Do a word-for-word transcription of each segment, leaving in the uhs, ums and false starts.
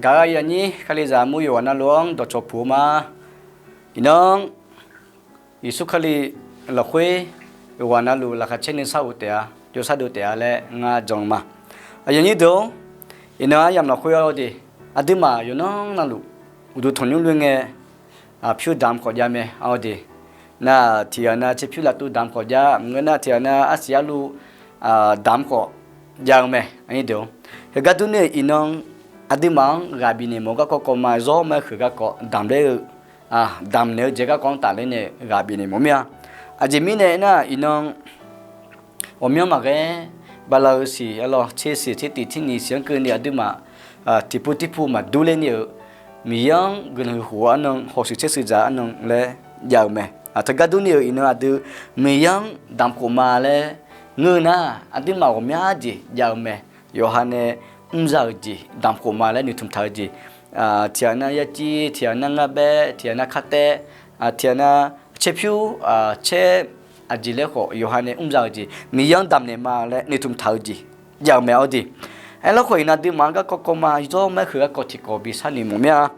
Gaq-eu aqyuif aqnyir, Kalizaq armur yawqghaq navluf-anr dawqcawq puq-eu ma. Iqnan, Yeqsur Kali lafkhoer yawqghaq navluf laqkhaq caer nuisar of taef-a, jawrsar dov taef-a laer ngar jan-eu ma. Aqyuif aqnyir deuq-or, iqnan aryamq lafkhoer-awr de, aqduimaf yawqnan navluf uqduq tanqnymr loer ngae, pyur damq khawf jav mae awr de. Nar tiqghaq nav tserpyur lavtuv damq khawf jav, maqngeur nar tiqghaq nav arsiq arluv damq khawf jav-eu mae. Heugar durni-euq iqnan aqduimaf-anr ghaq bifnaeq mawf-eu garkawv kawv ma, zawr ma-aer huiq garkawv damq ler-eu, damq naeq-eu jeq garkawv-anr tafler nae ghaq bifnaeq mawf mir-a. Aqjeq mirnae aernar, iqnan ghawqmyanr maqghae, bala-eu siq, arlawr tser siq tser tiq tser nyiq siq-anr keuvni aqduimaf tiqpu tirpu maqdur ler ni-euq, Miqyaer-anr guiqlanq huiq khof-eu arnan, hawshuif tser shuif dzaq-eu arnan laer jav-eu mae. Teugar durni-euq iqnan aqdui Miqyaer-anr damq khof ma laer ngeur-eu nar, aqduimaf ghawqmyanr jeq jav-eu mae. Yawqha nae mr za-euq jeq damq khof ma laer noeqtmq taq-eu jeq, tiqghaq nav yaciv, tiqghaq nav ngar baer, tiqghaq nav kar taev, tiqghaq nav tserpyur, caer, aqjeq laer khawf yawqha nae mr za-eu jeq Miqyaer-anr damqnaeq ma laer noeqtmq taq-eu jeq jav-eu mae awr de. Aerlar khawf iqnan aqduimaf-anr garkawv kawv ma, zawr ma-aer huiq garkawv tiqkawv bi sharnoeq mawf mir-a.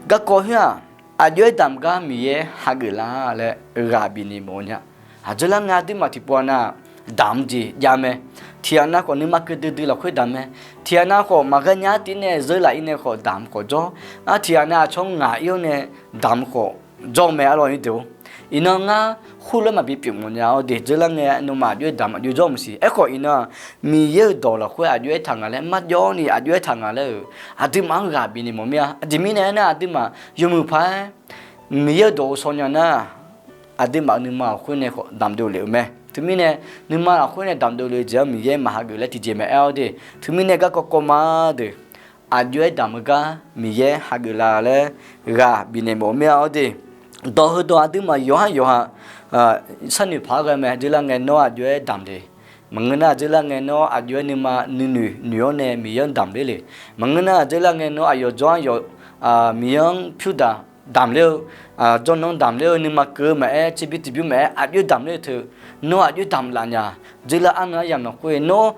Garkawv khoer-aq, aqjox-aer damq gar Miqyaer hageuf lar laer ghaq bifnaeq mawf-eu nya. Aqjeq lar ngae aqduimaf tiqpov nav damq jeq jav mae. Tiqghaq nav khawf nuima keuv duidui lafkhoer damq mae. Tiqghaq nav khawf maqghae nya-ar tiv nae zeur laf-ir nae khawf damq khawf jawr. Ngar tiqghaq nav aqcawq ngaq-ir-awr nae damq khawf jawr mae arlawr nyi deuq-or. Iqnan ngar khoerlof-aer maqbi pyeuf mawf nya-awr de, dzeur lar ngae nawmaf aqjox-aer damq aqjox jawr maqsiq. Aerkhawf iqnan Miqyaer-euq dawq lafkhoer aqjox-aer taq nga laer marjawv ni aqjox-aer taq nga laer-euq aqduimaf-anr ghaq bifnaeq mawf mir-a. Aqjeq mirnae aernar aqduimaf yawmuiq paq-aer Miqyaer-euq dawq-eu shaw nya nar, aqduimaf-euq nuima lafkhoer nae khawf damq dovlef-euq mae. Teumirnae nuima lafkhoer nae damq dovlef-eu jeq-anr Miqyaer maqhageuf laer tiqjeq maqaer-awr de. Teumirnae garkawv kawv ma deuq aqjox-aer damq-eu gar Miqyaer hageuf la laer ghaq bifnaeq mawf-eu mir-a awr de. Dawq heudawq aqduimaf yawqhar yawqha sharnoeq paq-aer ghae mae. Dzeur lar ngae nawr aqjox-aer damq de, maqngeur nar dzeur lar ngae nawr aqjox-aer nuima nuinoeq noeq-awr nae Miqyaer-anr damq ler le. Maqngeur nar dzeur lar ngae nawr aqyawf jawr-anr yawf Miqyaer-anr pyur daq damq ler-eu, jawrnan damq ler-eu, nuima keuv-eu maqaer, tserbymr tiqbymr maqaer, aqjox-aer damq ler-eu teu, nawr aqjox-aer damq laf nya. Dzeur lar arnan aryamq lafkhoer nawr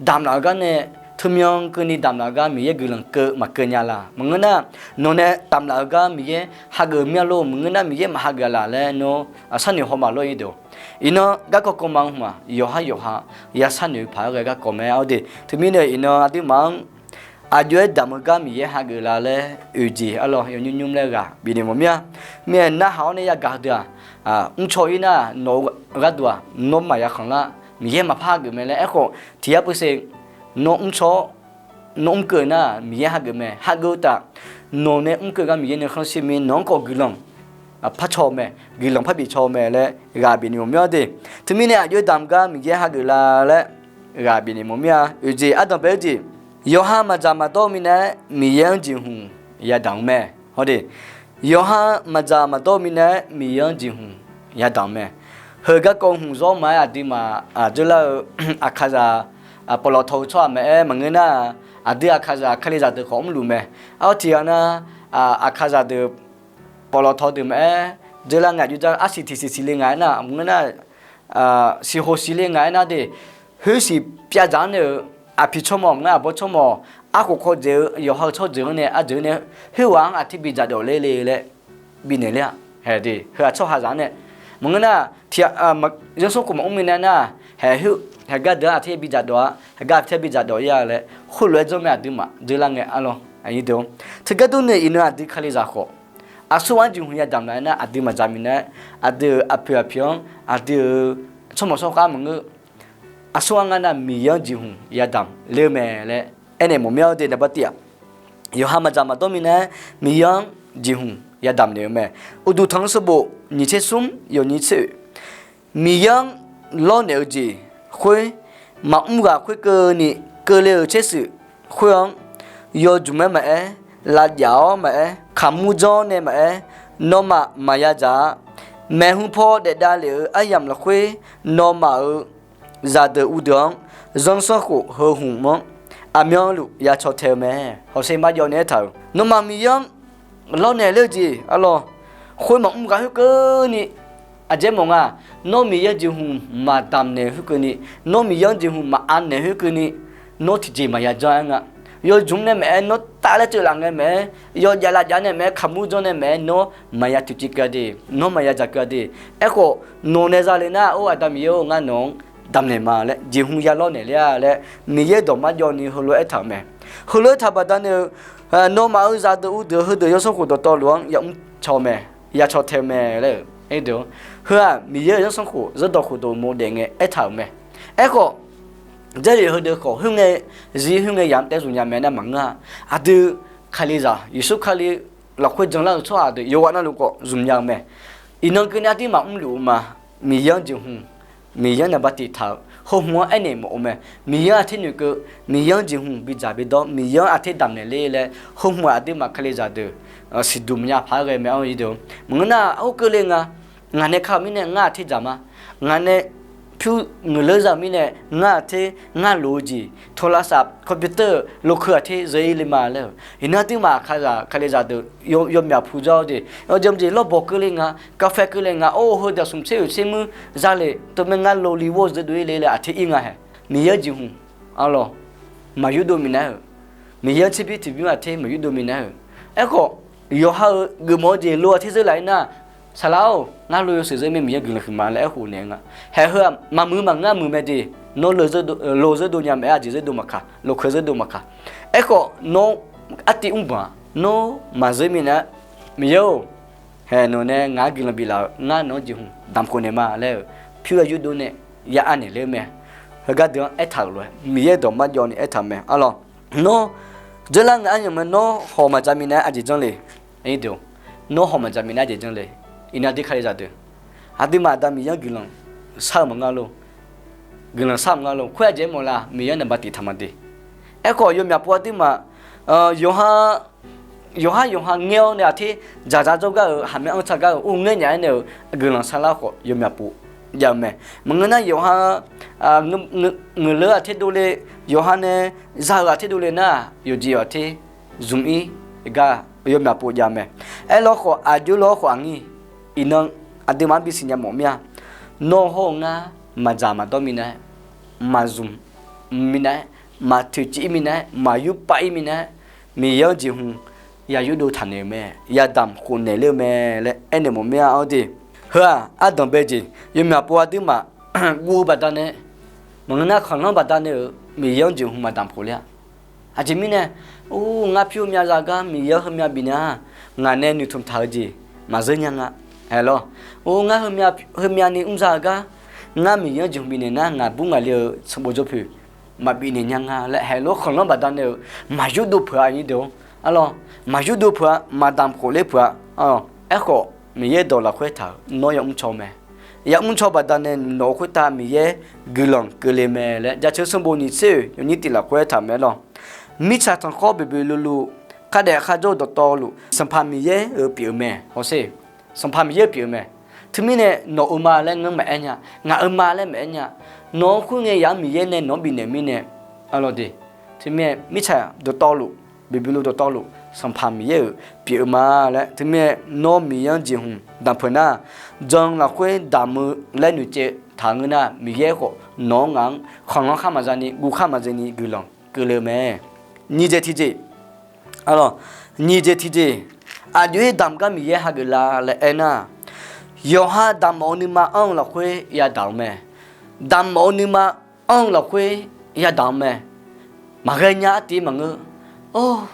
damq laf-eu gar nae teumyan keuvni damq laf-eu gar Miqyaer guiqlanq keuv maqkeuv nya la? Maqngeur nar nawq nae damq laf-eu gar Miqyaer hageuf mir-a lor, maqngeur nar Miqyaer maqhageuf laf laer nawr sharnoeq haw ma lor-ir deuq. Iqnan garkawv kawv ma hmq-aq yawqhar yawqha ya sharnoeq paq-aer ghae garkawv mae awr de. Teumirnae iqnan aqduimaf-anr aqjox-aer damq-eu gar Miqyaer hageuf la laer oeq jeq arlawr yawnymr nymr laer ghaq bifnaeq mawf mir-a. Mirnae narhaq-awr nae yagaq-eu deuq-aq, mrcaw-ir nar nawq-eu gharduq-aq nawr maqya khanq lar, Miqyaer maqpar hageuf mae laer. Aerkhawf tiq yar peuseq nawr mrcaw-awr nawr mrkeuv nar Miqyaer hageuf mae. Hageuf-eu taf nawq nae mrkeuv gar Miqyaer nuikhanr shir mir nawq-anr khawf guiqlanq parcaw-eu mae, guiqlanq parbi caw-eu mae laer ghaq bifnaeq mawf mir-a de. Teumirnae aqjox-aer damq gar Miqyaer hageuf la laer ghaq bifnaeq mawf mir-a. Oeq jeq ardanqbae-eu jeq, yawqha maqdzaq maqdawr-eu minav-aer Miqyaer-anr jeqhmq yadamq-eu mae. Hawr de, yawqha maqdzaq maqdawr-eu minav-aer Miqyaer-anr jeqhmq yadamq-eu mae. Heu garkawv hmq zawr ma-aer aqduimaf dzeur lar-eu aqkaqzaq pawqlawq tawq-eu tsawrhaq maqaer, maqngeur nar aqdui aqkaqzaq kalizaq deuq khawf mrluf mae. Artiq ghaq nar aqkaqzaq deuq pawqlawq tawq deuq maqaer, dzeur lar ngae aqjox dzar arsiq tiq siq siqle ngaq-aer nar, maqngeur nar siqhoq siqle ngaq-aer nar de, khoersiq pyavdzaq-anr nae-euq aqpiq tsawrmawq maqngeur aqbawr tsawrmawq arkhof kawv dzaeq-eu yawqha-eu tsawrjeuq-anr nae arjeuq nae khoerghaq-anr aqtir bi dzaqdawq ler le laer bifnaeq ler-a. Hae de, heu-aq tsawrhaqzaq-anr nae maqngeur nar tiq zanrsanrkhof maqmr minav nar, hae khoer haegar deuq-anr aqtir bi dzaqdawq-a, haegar aqtir bi dzaqdawq-ir-a laer khoerlof-aer janr mae. Aqduimaf dzeur lar ngae arlawr, teugar durni iqnan aqdui kalizaq khawf aqsur ghaq-anr jeqhmq yadamq laf-aer nar, aqdui maqdzaq minav-aer aqdui-euq aqpoeq aqpiq-anr aqdui-euq tsawrmawq tsawrkhav maqngeur, aqsur ghaq ngar nar Miqyaer-anr jeqhmq yadamq ler-eu mae laer aernaeq mawf mir-a de. Naqbar tiv-aq, yawqha maqdzaq maqdawr minav-aer Miqyaer-anr jeqhmq yadamq naeq-eu mae. Uqduq tanq-eu sanqbof nyiq tser smr yawq nyiq tser oeq, Miqyaer-anr lawrnaeq-eu jeq khoer maqmr ghaq khoerkeuvni keuvle-euq tser shuif khoer-anr, yawjmq-aer maqaer, lavjaf-awr maqaer, kaqmur janr nae maqaer, nawmaf maqya dzaq-a. Maeqhu paw daef davlef-euq aryamq lafkhoer nawmaf-euq zaqdeuq uvdeuq-anr zanrsanrkhof heu hmq-anr aqmyanluf ya caw tae-eu mae. Hawsher marjawv nae aertaq-euq, nawmaf Miqyaer-anr lawrnaeq ler-eu jeq arlawr, khoer maqmr ghaq khoerkeuvni, aqjeq mawf nga, nawr Miqyaer jeqhmq maqdamq naeq khoerkeuvni, nawr Miqyaer-anr jeqhmq maqanaeq khoerkeuvni, nawr tiqjeq maqya janr-aer nga. yawzmq nae maeq-aer nawr taf laer tseuvlaf ngae maeq-aer, yawjav lavjav nae maeq-aer, kaqmur janr nae maeq-aer, nawr maqya toeqciv keuv-a de, nawr maqya dzaq keuv-a de. Aerkhawf, nawq nae zale nar, or, Aqda Miqyaer-or, ngar nawq-anr damqnaeq ma laer, jeqhu ya lawrnaeq ler-a laer, Miqyaer dawq marjawv ni heulof-aer aertaq-euq mae. Heulof-aer aertaq baqdanae-eu, nawmaf-euq zaqdeuq uvdeuq heudeuq yawsanr khof dawqtawvluf-anr ya mrcaw mae, ya caw tae-eu mae laer-eu, heu-aq Miqyaer-euq zanrsanrkhof zanrdawq khofdawq uqmov daef ngae aertaq-euq mae. Aerkhawf, Jarlif heudeuq khawf khoerngae zir khoerngae yamq taef zmqnya mae nar maqngeur-a. Aqdui Kalizaq Yeqsur Kali lafkhoer janlar-eu tsawrhaq deuq yawqghaq navluf khawf zmqnya-eu mae. Iqnan keuvni aqduimaf mrluf-eu ma. Miqyaer-anr jeqhu, Miqyaer-anr naqba tiq taq-eu heuhmq-anr aernaeq mawf-eu mae. Miqyaer-anr aqter noeqkeuv, Miqyaer-anr jeqhu bi dzaq bi dawr, Miqyaer-anr aqter damqnaeq ler laer heuhmq-aq aqduimaf Kalizaq deuq siqduq maqnya paq-aer ghae mae. Anr-eu maqngeur nar, or, keuvle nga, ngaq nae ka-euq mirnae ngar aqter dzaq ma. Ngaq nae pyur ngeuqleur za-euq mirnae ngar aqter, ngar loq-eu jeq, โทรศัพท์ computer lokeu aqter zeur-ir le ma laer-euq. Iqnan aqduimaf Kalizaq deuq yawmyaq pu jawr-eu jeq, yawjeq lawrbawq keuvle nga, กาแฟ keuvle nga, or, heudeuq smq tser oeq tser muir zale, teumae ngar loli wor zeur dov-ir le laer aqter ir nga hae. Miqyaer-anr jeqhu, arlawq, maqyurdov minav-aer-euq, Miqyaer-anr tserbymr tiqbymr aqter maqyurdov minav-aer-euq. Aerkhawf, yawqha-euq geufmawf-eu jeq lo aqter zeur laf-ir nar, saqlaq-or, ngar lo yawshuif zeur mae, Miqyaer guiqlanq huiqma laer aerkhof naeq-eu nga. Haeq heu-aq maqmuiq maqngeur muiq mae de, nawr lo zeur dov nya mae-aer, aqjeq zeur dov maqkaq, lokeu zeur dov maqkaq. Aerkhawf nawr artiv mrbanq-aq, nawr maqzeur minav-aer, Miqyaer-or, haeq nawq nae ngaq-anr guiqlanq biflaf-eu ngar nawq-anr jeqhu damq khof naeq ma laer-euq pyur ya yurdov nae ya anaeq ler-eu mae. Heugar deuq-anr aertaq-euq lof-aer Miqyaer dawq marjawv ni aertaq-euq mae. Arlawq, nawr dzeurlar ngae aryanq mae, nawr hawq maqdzaq minav-aer aqjeq janr le. Nawr hawq maqdzaq minav-aer aqjeq janr le. Iqnan aqdui Kalizaq deuq, aqduimaf Aqda Miqyaer-anr guiqlanq shar-eu maqngeur lor. Guiqlanq shar-eu maqngeur lor. Khoer aqjeq aermawf la, Miqyaer-anr naqba tiq taq ma de. Aerkhawf yawmyaq pov aqduimaf, yawqha yawqha yawqha ngaer-awr nae aqter dzaqdzaq dzawrgar-euq, haqmae anr tsaq gar-euq, or, ngaer nya-aer nae-euq guiqlanq sharlar khawf yawmyaq pov jav-eu mae. Maqngeur nar yawqha ngeur-eu aqter dovle, yawqha nae za-euq aqter dovle nar, yawqjeq yawq aqter zmq-ir gar yawmyaq pov jav-eu mae. Aerlawr khawf aqjox lawr khawf aqnyir, iqnan aqduimaf-anr bisiq nya mawf mir-a. Nawr hawr-eu ngar maqdzaq maqdawr minav-aer, maqzmq minav-aer, maqtoeqciv-ir minav-aer, maqyur pav-ir minav-aer, Miqyaer-anr jeqhu ya yurdov taqnaeq-eu mae, ya damq khof naeq ler-eu mae laer aernaeq mawf mir-a. Awr de, heu-aq ardanq bae jeq, yawmyaq pov aqduimaf guv-eu baqdanae, maqngeur nar khanqlanr baqdanae-euq Miqyaer-anr jeqhu maqdamq khof ler-a. Aqjeq mirnae, or, ngar pyur myav za gar Miqyaer-anr heumyav bifnaeq-a. Ngaq nae noeqtmq taq-eu jeq maqzeur nya nga. Haeq lawr, or, ngar heumyav ni mr za-eu gar ngar Miqyaer-anr jeqhu bifnaeq nar, ngaqbur ngaqli-euq sanqbof jawrpoeq maqbif naeq nya nga laer haeq lof-aer khanqlanr baqdanae-euq maqyurdov peuq-a, aqnyir deuq-or. Arlawr, maqyurdov peuq-a, maqdamq khof ler peuq-a. Aerkhawf Miqyaer dawq lafkhoer taq-euq nawr ya mrcaw mae. Ya mrcaw baqdanae nawq-euq khoertav Miqyaer guiqlanq keuvle mae laer Jaceuq sanqbof nyiq tser-oeq yawnyir tiq lafkhoer taq-eu mae lawr. Mirtsaq tanqkhawr boeqboeq luvluv, khardaef kharjawr-eu dawqtawvluf Sanqpaq Miqyaer-euq pyeuf-eu mae. Hawsher, Sanqpaq Miqyaer-euq pyeuf-eu mae. Teumirnae nawq-euq ma laer ngar maqaer nya, ngaq-euq ma laer maqaer nya. Nawq-anr khoerngae yaq-anr Miqyaer nae nawq-anr bifnaeq mirnae, arlawr de, teumirnae mirtsaq dawqtawvluf, boeqboeq luvluv dawqtawvluf Sanqpaq Miqyaer-euq pyeuf-eu ma laer, teumirnae nawr Miqyaer-anr jeqhu damq peuq nar, jan lafkhoer damq-eu laer noeqtsaev taq-eu ngeur nar, Miqyaer khawf nawq-anr ngaq-anr khanqlanr khar maqza ni, guv khar maqza ni guiqlanq keuvle-eu mae. Nyiq jeq tiqjeq, arlawr, nyiq jeq tiqjeq, aqjox-ir damq gar Miqyaer hageuf la laer aernar, yawqha damq mawf-eu nuima anr-eu lafkhoer yadaq-eu mae. Damq mawf-eu nuima anr-eu lafkhoer yadaq-eu mae. Maqghae nya artiv maqngeur. Or,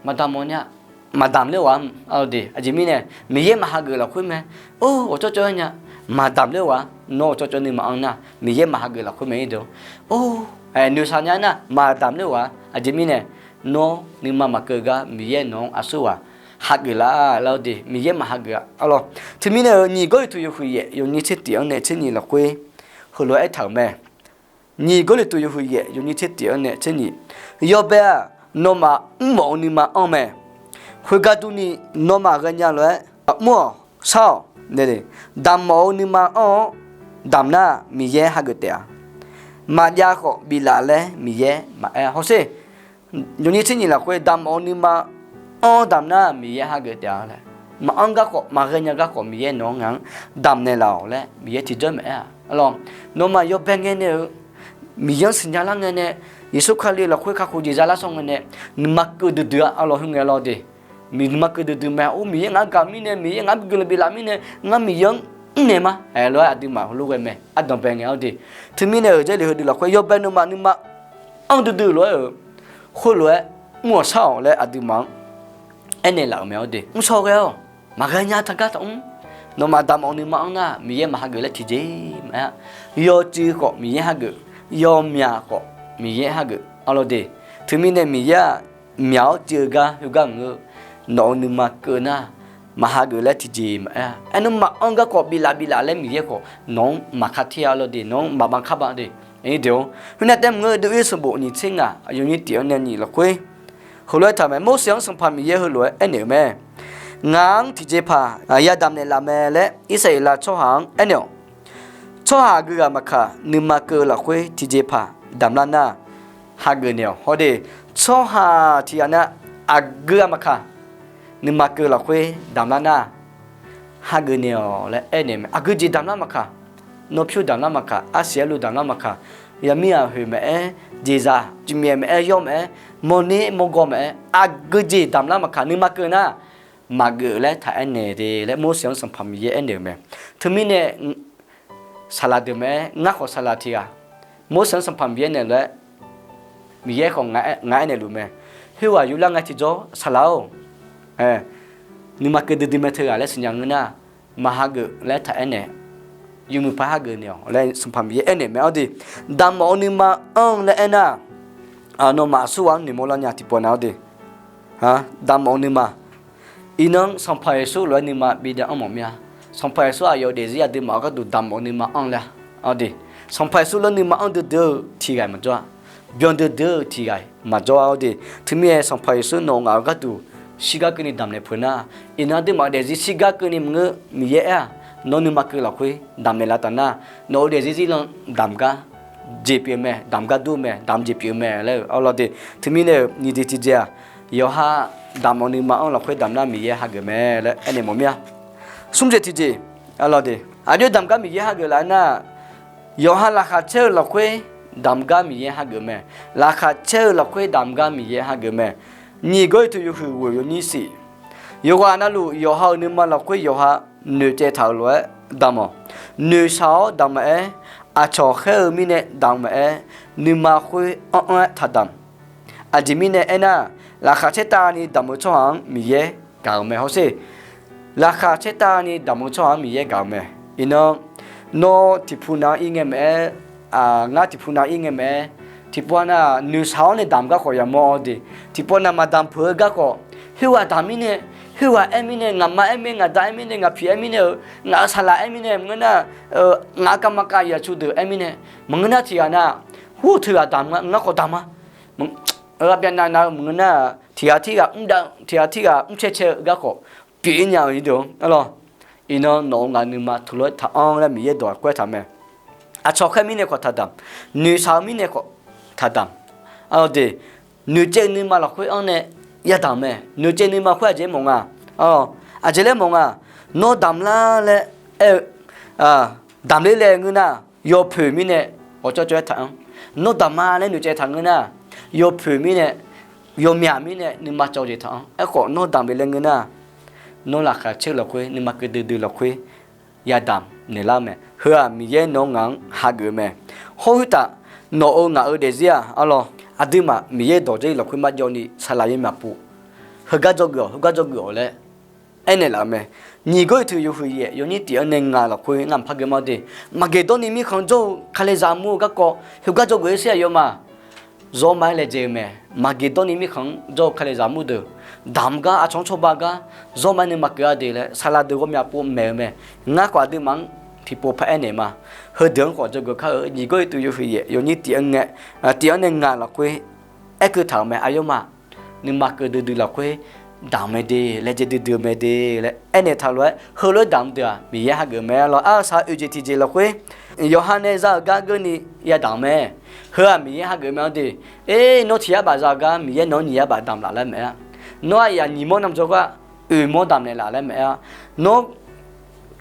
maqdamq mawf nya, maqdamq ler ghaq-a, arlawr de. Aqjeq mirnae Miqyaer maqhageuf lafkhoer mae. Or, ghawqcawv cawv-aer nya, maqdamq ler ghaq-a. Nawr ghawqcawv cawv nuima anr nar, Miqyaer maqhageuf lafkhoer mae-ir deuq. Or, noeqshaq nya nar maqdamq ler ghaq-a. Aqjeq mirnae nawr nuima maqkeuv gar Miqyaer nawq-anr aqsurghaq hageuf la, arlawr de, Miqyaer maqhageuf-a, arlawr. Teumirnae-euq nyiq Gawrliqtu yawhuiq yaef yawnyir tser tiq-anr nae tser nyiq lafkhoer heulof-aer aertaq-euq mae. Nyiq Gawrliqtu yawhuiq yaef yawnyir tser tiq-anr nae tser nyiq, yawbae-aq, nawmaf mrmawf-eu nuima anr mae. Khoergar durni, nawmaf ghaenya lof-aer mr-awq, shar-awq, damq mawf-eu nuima anr-awr damq nar Miqyaer hageuf taef-a. Maqjav khawf biflaf laer Miqyaer maqaer-a. Hawsher, yawnyir tser nyiq lafkhoer damq mawf-eu nuima anr-awr damq nar Miqyaer hageuf taef-a laer. Maqanr gar khawf, maqghae nya gar khawf, Miqyaer nawq-anr ngaq-anr damq naeqlaf-awq laer Miqyaer tiqjanr maqaer-a, arlawr. Nawmaf yawbae ngae nae-eu Miqyaer-anr siqnya lar ngae nae, Yeqsur Kali lafkhoer kakhof jeq za lar sawr ngae nae, nuima keuv duidui-a arlawq, khoerngae lawr de. Nuima keuv duidui mae. Or, Miqyaer ngaq-anr gaq mirnae, Miqyaer ngaq-anr bi guiqlanq biflaf mirnae, ngar Miqyaer-anr mrnaeq ma aer lof-aer aqduimaf heulof ghae mae. Ardanqbae ngae-awr de. Teumirnae-euq Jarlif heudui lafkhoer yawbae nawmaf nuima anr duidui lof-aer-euq khoerlof-aer mr-awq shar-awq laer aqduimaf-anr aernaeq laf-euq mae-awr de. Mrshawr ghae-awq. Maqghae nya taqgar taqmr. Nawmaf damq-awq nuima anr nar, Miqyaer maq hageuf laer tiqjeq maqaer-a. Yawcuiv khawf Miqyaer hageuf, yawmyaq khawf Miqyaer hageuf arlawr de. Teumirnae Miqyaer-aq, myaq-awr cuiv-eu gar heugar mq-eu, nawq-euq nuima keuv nar, maq hageuf laer tiqjeq maqaer-a. Aernar maqanr garkawv biflaf biflaf laer Miqyaer khawf nawq-anr maqka tir-a arlawr de, nawq-anr maqbav kar bav de. Khoernae taef maqngeur, Deuv-ir sanqbof nyiq tser ngaq, yawnyir tiq-anr nae nyiq lafkhoer heulof-aer taq mae. Morseq-anr Sanqpaq Miqyaer heulof-aer aernaeq-euq mae. Ngaq-anr tiqjeqpaq yadamq naeqlaf mae laer Irsaqleqlav tsawrhaq-anr aernaeq-awq. Tsawrhaq aqgeu ghaq maqkaq, nuima keuv-eu lafkhoer tiqjeqpaq damq lar nar, hageuf naeq-awq. Hawr de, tsawrhaq tiqghaq nar, aqgeu ghaq maqkaq, nuima keuv lafkhoer damq lar nar, hageuf naeq-awq laer aernaeq mae. Aqgeu jeq damq lar maqkaq, nawr pyur damq lar maqkaq, arsiq aerlu damq lar maqkaq, yamir-aq hoeq maqaer, jeqzaq jmyaeq maqaer, yawr maqaer, mawrner mawrgawv maqaer, aqgeu jeq damq lar maqkaq, nuima keuv nar, maqgeuf laer taq aernaeq de laer Morseq-anr Sanqpaq Miqyaer aernaeq-euq mae. Teumirnae saqlaq deuq maqaer, ngar khawf saqlaq tiqghaq, Morseq-anr Sanqpaq Miqyaer naeq lof-aer Miqyaer khawf ngar aernaeq luf mae. Khoerghaq yuflar ngae tiqjawr saqlaq-or, nuima keuv duidui mae teughaq laer siqnya ngeur nar, maq hageuf laer taq aernaeq, yawmuiq paq hageuf naeq-awq laer Sanqpaq Miqyaer aernaeq mae-awr de. Damq-awq-eu nuima anr laer aernar, nawmaf aqsurghaq-anr noeqmawr lar nya tiqpawf nav-awr de. Damq-awq-eu nuima. Iqnan Sanqpaq Yeqsur lof-aer nuima bi dav anr mawf mir-a. Sanqpaq Yeqsur aqyawf daefzir aqduimaf-eu gharduq damq-awq-eu nuima anr laer-a. Aqdui, Sanqpaq Yeqsur lof nuima anr duidui-eu tiqghaq maqjawr-a. Byan duidui-eu tiqghaq maqjawr-a-awr de. Teumirnae Sanqpaq Yeqsur nawq-eu ngaq-eu gharduq shirgar keuvni damqnaeq peuq nar, iqnan aqduimaf-eu daefzir shirgar keuvni maqngeur Miqyaer aer-aq, nawr nuima keuv lafkhoer damqnaeq lav taf nar, nawq-eu daefzir zirlan damq gar jeq pyeuf mae, damq gar dur mae, damq jeq pyeuf mae laer-eu arlawr de. Teumirnae-euq nyiq jeq tiqjeq-aq, yawqha damq-awq nuima anr lafkhoer damq nar Miqyaer hageuf mae laer aernaeq mawf mir-a. Smr jeq tiqjeq, arlawr de, aqjox damq gar Miqyaer hageuf laf nar, yawqha laqkhaq caer-eu lafkhoer damq gar Miqyaer hageuf mae. Laqkhaq caer-eu lafkhoer damq gar Miqyaer hageuf mae. Nyiq Gawrliqtu yawhuiq ghoeq yawnyir shif. Yawqghaq navluf yawqha-euq nuima lafkhoer yawqha noeqcaev taq-euq lof-aer damq-awq. Noeqshaq-awr damq maqaer, aqcawq khaer-eu mirnae damq maqaer, nuima khoer anr anr-aer taqdamq. Aqjeq mirnae aernar, laqkhaq caertavni damq-eu tsawrhaq-anr Miqyaer gaq-euq mae hawsher. Laqkhaq caertavni damq-eu tsawrhaq-anr Miqyaer gaq-euq mae. Iqnan, nawr tiqpuvnav-anr ir ngae maqaer, ngar tiqpuvnav ir ngae maqaer, tiqpov-a nar noeqshaq-awr nae damq garkhawf yamawr-awr de. Tiqpov nav maqdamq peuq-eu garkhawf, khoerghaq damq mirnae, khoerghaq aer mirnae, ngaqma aer mirnae, ngaqda aer mirnae, ngaqpiq aer mirnae-eu, ngaq-euq saqlaq aer mirnae maqngeur nar, ngaq-euq kavmaqkav yaqcu deuq aer mirnae maqngeur nar tiqghaq nar, hur-eu teughaq damq nga, ngar khawf damq-a. Aqbyaqnav nav-eu maqngeur nar, tiqghaq tirghaq mrdav-eu, tiqghaq tirghaq mrcae cae-eu garkhawf pyeuf-ir nya-euq nyirdeuq-anr arlawr. Iqnan nawq-euq ngaq nuima teulof-aer taqanr laer Miqyaer dawq-aq koer taq mae. Aqcawq khaer mirnae khawf taqdamq, noeqshaq-eu mirnae khawf taqdamq. Arlawr de, noeqcaev nuima lafkhoer anr nae yadamq mae. Noeqcaev nuima khoer aqjeq-aer mawf nga. Aqjeq laer mawf nga. Nawr damq lar laer aer-eu, damq ler laer ngeur nar, yawpoeq mirnae ghawqcawv cawv-aer taqanr. Nawr damq ma laer noeqcaev taq ngeur nar, yawpoeq mirnae, yawmyaq mirnae nuima cawv jeq taqanr. Aerkhawf nawr damq le laer ngeur nar, nawr laqkhaq caer-eu lafkhoer, nuima keuv duidui lafkhoer yadamq naeqlar-eu mae. Heu-aq Miqyaer nawq-eu ngaq-anr hageuf-eu mae. Hawr khoertaf, nawq-euq ngaq-euq daefzir-aq arlawr, aqduimaf Miqyaer dawq Jarlif lafkhoer marjawvni saqlaq yawmyaq pov, heugar dzawgeuf-awq, heugar dzawgeuf-awq laer aernaeq laf-eu mae. Nyiq Gawrliqtu yawhuiq yaef yawnyir tiq-anr nae ngaq lafkhoer ngar maqpar geu ma de. Maqgeq dawrni mirkhanq jawr-eu Kalizaq mur-eu garkawv heugar dzawgeuf-ir sher aqyawfmaf zawr ma-aer laejae-eu mae. Maqgeq dawrni mirkhanq-anr jawr-eu Kalizaq mur deuq, damq gar, aqcawq-anr cawba gar, zawr ma-aer nuima keuv-a de laer saqlaq deuq ghawqmya pov maeq-eu mae. Ngar khawf aqduimaf-anr tiqpov paq-aer naeq ma. Heudeuq-anr khawf dzawgeuf kar-eu. Nyiq Gawrliqtu yawhuiq yaef yawnyir tiq-anr nae, tiq-anr nae ngaq lafkhoer aerkeuv taq-euq mae. Aqyawfmaf nuima keuv duidui lafkhoer damq mae de, laejae duidui-eu mae de laer aernaeq taq lof-aer, heulof-aer damq deuq-aq Miqyaer hageuf mae. Arlawr, arsaq oeq jeq tiq jeq lafkhoer yawqha nae za-euq gar geurni yadamq mae. Heu-aq Miqyaer hageuf mae-awr de. Nawr tiq yar baf za-eu gar Miqyaer nawq-anr nyiq yar baf damq laf laer maeq-a. Nawr aqyaf nyiq mawr namq dzawgar oeq mawr damq naeqlaf laer maeq-a. Nawr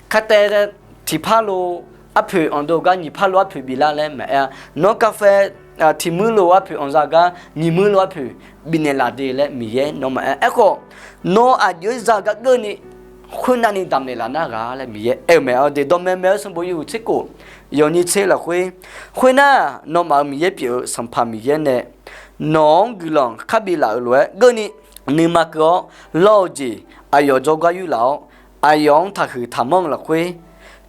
kataev tiqpar lo arpoeq anqdov-eu gar nyiq par lo arpoeq biflar laer maeq-a. Nawr kavfae tiq muir lof-aer poeq anqza gar nyiq muir lof-aer poeq bifnaeq laf de laer Miqyaer nawmaf aer. Aerkhawf, nawr aqjox-aer za-eu gar keuvni khoernavni damqnaeq laf nar ghaq laer Miqyaer aer-eu mae. Awr de, dawqmaeq maeq-eu sanqbof yawhuiq tser khof, yawnyir tser lafkhoer, khoernar, nawmaf-euq Miqyaer pyeuf-eu Sanqpaq Miqyaer nae nawq-anr guiqlanq karbif laf-euq lof-aer keuvni, nuima keuv-awr lawr-eu jeq aqyawf jawrgar yurlaf-awr, aqyawf-anr taqhuiq taqmanr-eu lafkhoer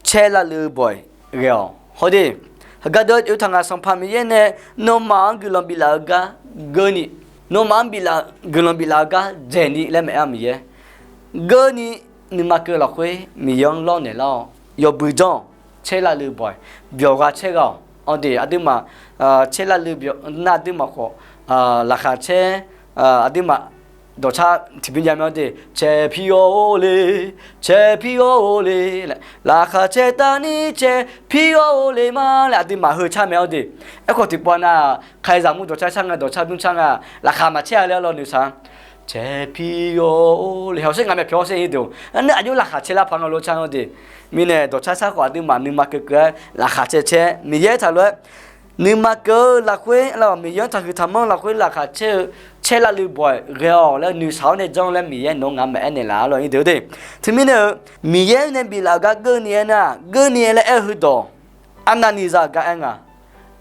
caer lavluf-eu bawq-iq ghae-awq. Hawr de, heugar deuq-aer oeq taq nga, Sanqpaq Miqyaer nae nawmaf-anr guiqlanq biflaf-eu gar keuvni, nawmaf-anr bif, guiqlanq biflaf-eu gar dzaeqni laer maeq-aer Miqyaer keuvni, nuima keuv lafkhoer Miqyaer-anr lawrnaeq lar-awr, yawbui janr-awq. Caer lavluf bawq-iq byawq gha caer gha-awq. Awr de, aqduimaf caer lavluf byawq nar aqduimaf khawf, laqkhaq caer, aqduimaf dawqcar tiqbymr jav mae. Awr de, caer pir-awr le, caer pir-awr le laer, laqkhaq caer tavni caer pir-awr le ma laer aqduimaf heu car mae. Awr de, aerkhawf tiqpov nav, kalizaq mur dawqcar car nga, dawqcar bymr car nga, laqkhaq maqcaer-a laer arlawr noeqshaq-a. Caer pir-awr le, hawsher ngaq mae pyawq hawsher nyi deuq-or, nar aqjox laqkhaq caer lar paq nga lof car-awr de. Mirnae dawqcar car khawf aqduimaf nuima keuv keuv-aer laqkhaq caer caer Miqyaer taq lof-aer, nuima keuv-eu lafkhoer, Miqyaer-anr taqhuiq taqmanr lafkhoer laqkhaq caer-eu, caer lavluf bawq-iq ghae-awq laer noeqshaq-awr nae janr laer Miqyaer nawq-anr ngaq-anr maqaer naeqlaf arlawr nyi deuq-or de. Teumirnae-eu, Miqyaer nae biflaf-euq gar keuvni aernar, keuvni aer laer aer-eu heudawq, arnavni za-eu gar aer nga,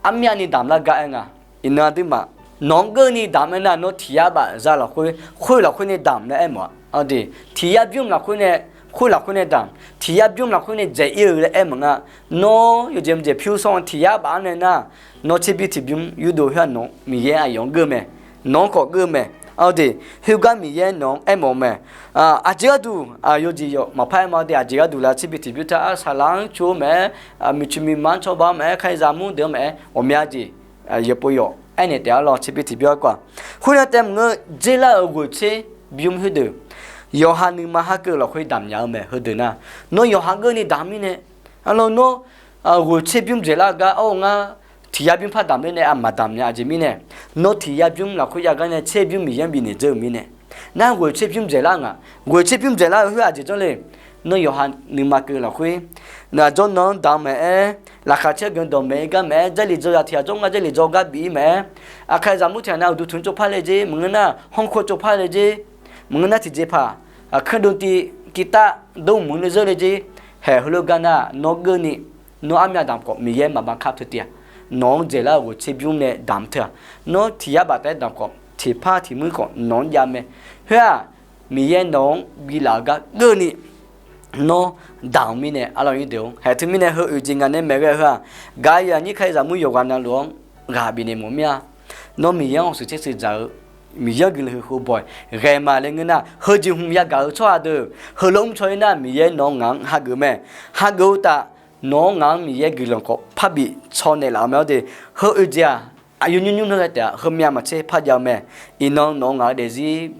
armyavni damq lar gar aer nga. Iqnan aqduimaf, nawq-anr keuvni damq aernar, nawr tiq yar baf za lafkhoer, khoer lafkhoer nae damq laer aer mawf-a. Awr de, tiq yar bymr lafkhoer nae, khoer lafkhoer nae damq, tiq yar bymr lafkhoer nae dzaeq ir-eu laer aer mawf nga. Nawr yawjeq mqjeq pyur sawr-anr tiq yar baf-anr nae nar, nawr tserbymr tiqbymr yurdov khoer-aq nawq-anr Miqyaer aqyawf-anr geur mae, nawq-anr khawf geur mae. Awr de, khoergar Miqyaer nawq-anr aer mawf-eu mae. Aqjeq gharduq, yawjeq yawf maqpar aer ma. Awr de, aqjeq gharduq laer tserbymr tiqbymr taq-aer saqlaq-anr cu-eu mae-aer, miqcoeq miqma-anr cawba-eu mae-aer, kalizaq mur deuq-eu mae-aer, ghawqmya jeq yaeqpov yawf aernaeq taef-a lawr. Tserbymr tiqbymr-anr kawf-aq, khoernar taef maqngeur, dzer lar-euq ghoeq tserbymr khoerdeuq, yawqha nuima ha keuv lafkhoer damq nya-eu mae. Heudeuq nar, nawr yawqha keuvni damq mirnae, arlawr nawr ghoeq tserbymr dzaeqlar-eu gar, awr ngar tiq yar bymr par damq ler nae aqmaq damq nya. Aqjeq mirnae, nawr tiq yar bymr lafkhoer jav gar nae tserbymr Miqyaer-anr bifnaeq dzeur-euq mirnae, nar ghoeq tserbymr dzaeqlar ngaq, ghoeq tserbymr dzaeqlar-eu khoer aqjeq janr le. Nawr yawqha nuima keuv lafkhoer, naqjawr nan-anr damq maeq-aer, laqkhaq caer guiqlanq dawqmaeq-eu gar maeq-aer, Jarlif dzaw ya tiq ghaq jawr nga, Jarlif dzaw gar bif-ir maeq-aer, aqkaqzaq mur tiq ghaq nav uqduq tanq-anr tsovpar le jer, maqngeur nar hanrkov tsovpar le jer, maqngeur nar tiqjeqpaq kanrdov tiv, tiv tar dawr mq-anr le zeur le jer, haeq heulof gar nar nawr keuvni, nawr armyav damq khawf Miqyaer maqba kar teu tiv-aq, nawq-anr dzaeqlar-euq ghoeq tserbymr nae damq teu-aq, nawr tiq yar baf taef-aer damq khawf tiqpar tiqmuir khawf nawq-anr jav mae. Khoer-aq, Miqyaer nawq-anr biflaf-euq gar keuvni nawr damq-eu mirnae, arlawr nyi deuq-or, haeq teumirnae heu oeq jeq ngaq nae maeq ghae-eu heu-aq, gaq-eu aqnyir kalizaq mur yawqghaq navluf-anr ghaq bifnaeq mawf mir-a. Nawr Miqyaer-anr hawshuif tser shuif dzaq-eu, Miqyaer-anr guiqlanq huiq khof bawq-iq ghae ma laer ngeur nar, heujeuq hmq yagaq-eu tsawrhaq deuq heulof mr caw-ir nar, Miqyaer nawq-anr ngaq-anr hageuf mae. Hageuf uqtaf, nawq-anr ngaq-anr Miqyaer guiqlanq khawf parbi caw naeqlaf-eu mae. Awr de, heu oeq jeq-aq, aqyawf nymr nymr nar ghae taef-aq, heumyav maqtser par jav-eu mae. Iqnan nawq-anr ngaq-eu daefzir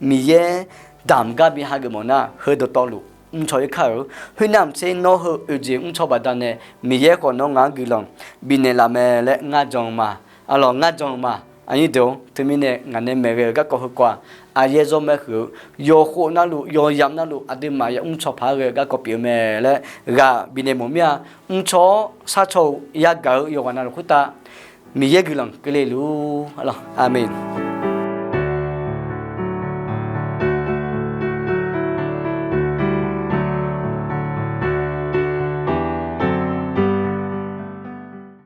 Miqyaer damq gar bi hageuf mawf nar, heu dawqtawvluf mr caw-ir kar-eu. Khoernar maqtser nawr heu oeq jeq mr caw baqdanae, Miqyaer khawf nawr ngaq-anr guiqlanq bifnaeq laf mae laer ngar jan-eu ma. Arlawr ngar jan-eu ma. Aqnyir deuq-or, teumirnae ngaq nae maeq ghae-eu garkawv heukawv-aq, aqyaer zawr mae huiq-eu, yawqkhof navluf, yawqyamq navluf, aqduimaf yamr caw paq-aer ghae-eu garkawv pyeuf-eu mae laer, ghaq bifnaeq mawf mir-a. Mr caw-awr sar caw-eu yagaq-eu yawqghaq navluf khoertav Miqyaer guiqlanq keuvle luf-ur. Aqmeq.